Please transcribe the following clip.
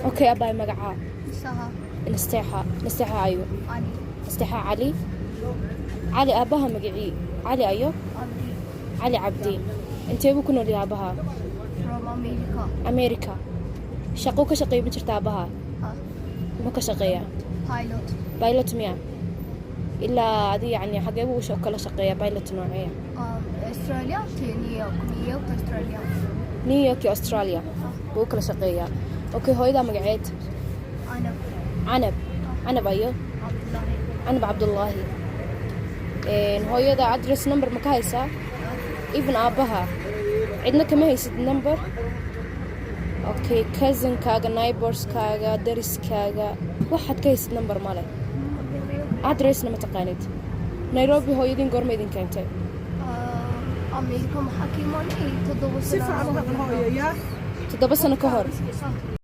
Okay, abaay, magacaa? Saha. Nasteexa, Nasteexa ayo? Ali. Nasteexa Cali. Cali, aabbaha magacii? Cali ayo? Abdi. Cali Cabdi. Intee buu ku nool yahay aabbaha? From America. America. Shaqo ka shaqeeya ma jirta aabbaha? Ah. Muxuu ka shaqeeyaa? Pilot. Pilot miya? Ilaa adi yacni xagee buu kala shaqeeyaa? Pilot nooceeya? Australia to New York. New York to Australia. New York iyo Australia buu u kala shaqeeyaa. Okay, hooyadaa magaceed? Anab. Canab. Canab ayo? Abdullahi. Canab Cabdullaahi. Hooyada address number ma ka haysaa? Even aabbaha cidna kama haysid number? Okay, cousinkaaga, neighborskaaga, dariskaaga, waxaad ka haysid number male, addressna ma taqaanid. Nairobi hooyadiin goorma idin keentay? America maxaa ka imaanay 7 Si sano. fiican u hadal, hooyo, yaa. 7 sano ka hor.